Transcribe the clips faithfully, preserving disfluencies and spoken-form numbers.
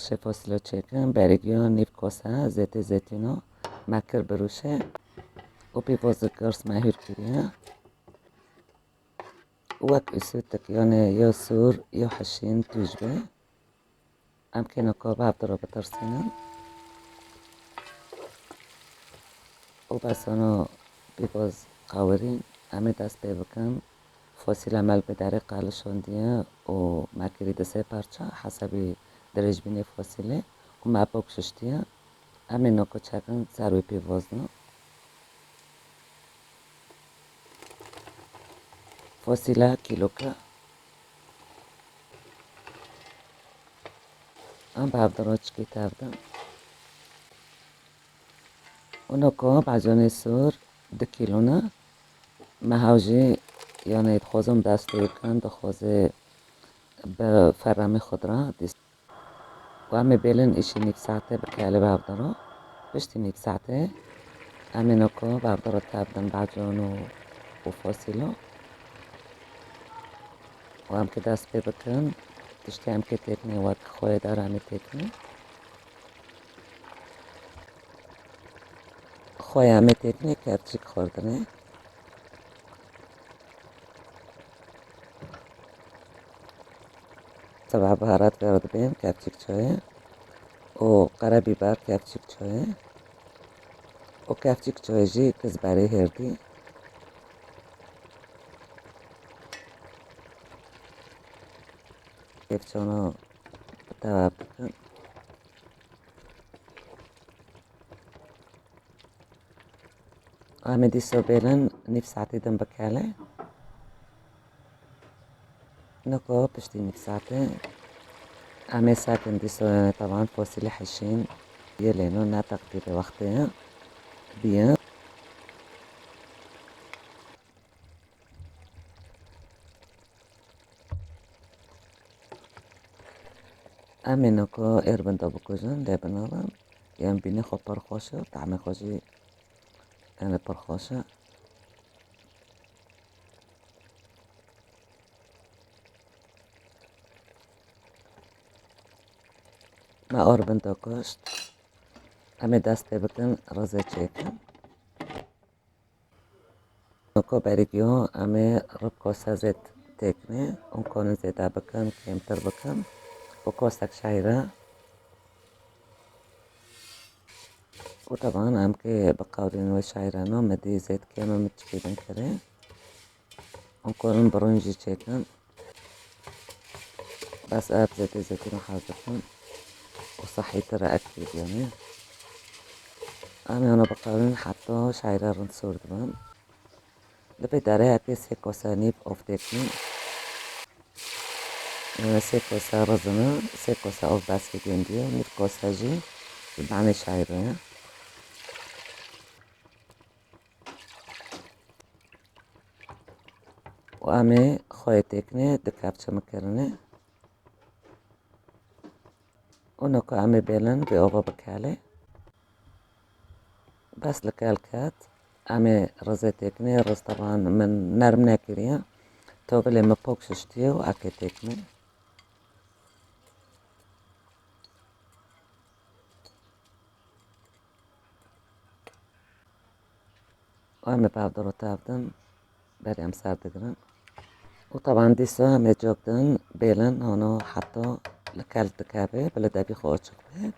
Şê fosîlo çêkin, berî giyo nîv kose zêtê zeytûno me kir bi rûşê û pîvoz girs me hûr kiriye. Wek usûtik, yanê yo sûr, yo hişîn tûj be. Em kêno ko bi hevdiro bitirsînin û bes ono pîvoz qawirîn, em ê dest pê bikin. Fosîla me li vê derê qelişandiye û me kirî di sê parça, hesabî dirêjbînê fosîlê û me pok şiştiye. Em ê noko çekin ser wê pîvozno. Fosîla kîloke. Em bi hevdiro çikî tevdin. Û noko baconê sûr du kîlo ne. Me hew jî, yanê dixwazim dest pê bikin, dixwaze bi feremê xwe dira. Û em ê bêlin îşî nîv saetê bikele bi hevdiro. Piştî nîv saetê em ê noko bi hevdiro tevdin bacon û, û fosîlo. Û em kê dest pê bikin, tiştê em kê têknê wek xoyê dar em ê têknê. Xoyê em ê têknê kevçik xwardinê. Seba biharat vê re dibên kevçik çoyê û qerebîber kevçik çoyê û kevçik çoyê jî kizberê hêrdî. Kevçano bi tewa bikin. Em ê dîso bêlin nîv saetî din bikele. Niko piştî nîv saetê em ê sekin dîso, yanê teban fosîlê hişîn yê lêno ne teqdîrê wextê ye. Biye. Em ê niko êr bindo bikujin, lê binêrin. Yên bînê xwe pir xweş e, tahmê xwe jî, yanê pir xweş e. Me êr bindo kuşt. Em ê dest pê bikin, rizê çêkin. Niko berî giyo em ê rib kosa zêt têknê. Hûn konin zêde bikin, kêmtir bikin. Û kosek şehîre. Û teban em kê biqewrîn wê şehîreno, min dî zêt kêm e, min çikî din kirê. Hûn konin bi rûn jî çêkin. Bes ev zêtê zeytûnê hezir bin û sehîtir e, ekîd, yanî. Em ê hona biqewirînin heta şehîre rind sûr dibin. Li vê derê eke sê kosa nîv ov têkî. Sê kosa rizine, sê kosa ov bes kê gêndî ye, nîv kosa jî bi banê şehîre ye. Û em ê xweyê têknê di kevçe min kirinê. Û niko em ê bêlin vê ova bikelê. Bes li kel ket, em ê rizê têknê, riz teban min nerm nekiriye. Tovilê min pok şiştiye û eke têknê. Û em ê bi hevdiro tevdin, berê em ser digirin. Û teban dîsa em ê cok din bêlin, hano heta li kel dikeve, bi li devî xwe açik be.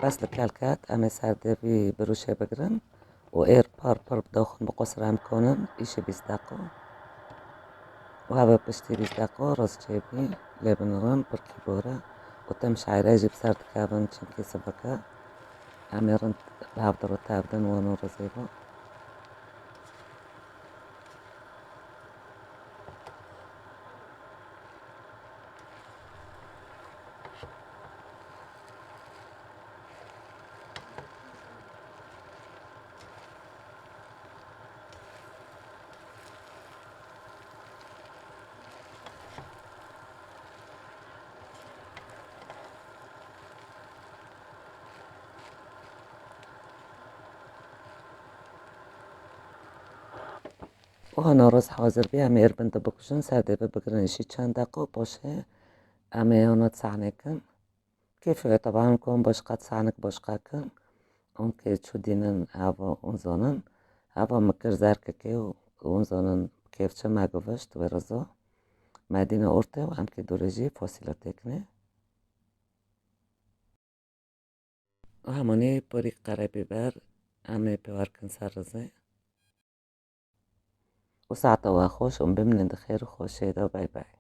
Bes li kel ket, em ê ser devî bi rûşê bigirin û êr par pir bi doxin bi qosir em konin, îşê bîst deqo. Û heve piştî bîst deqo riz çêbî, lê binirin pirkî bor e û tim şehîre jî bi ser dikevin, çimkî sivik e. Em ê rind bi hevdiro tevdin wan û rizê bo. Û hano riz hazir bî, em ê êr bin de bikujin, ser dê ve bigirin jî çend deqo, poşê em ê hano sahnê kin. Kêfê we taban kon boşqa sanik boşqa kin. Ûn kê çû dînin ava ûn zonin. Ava mi kir zerkekê û ûn zonin kêfçe me givişt wê rizo. Me dîne ortê û em kê dûrê jî fosîla têkine. Û hemanî porî qerebîber em ê pêwar kin ser rizê. Û saeta we xweş û bimînin di xêr û xweşiyê de. Bay bay.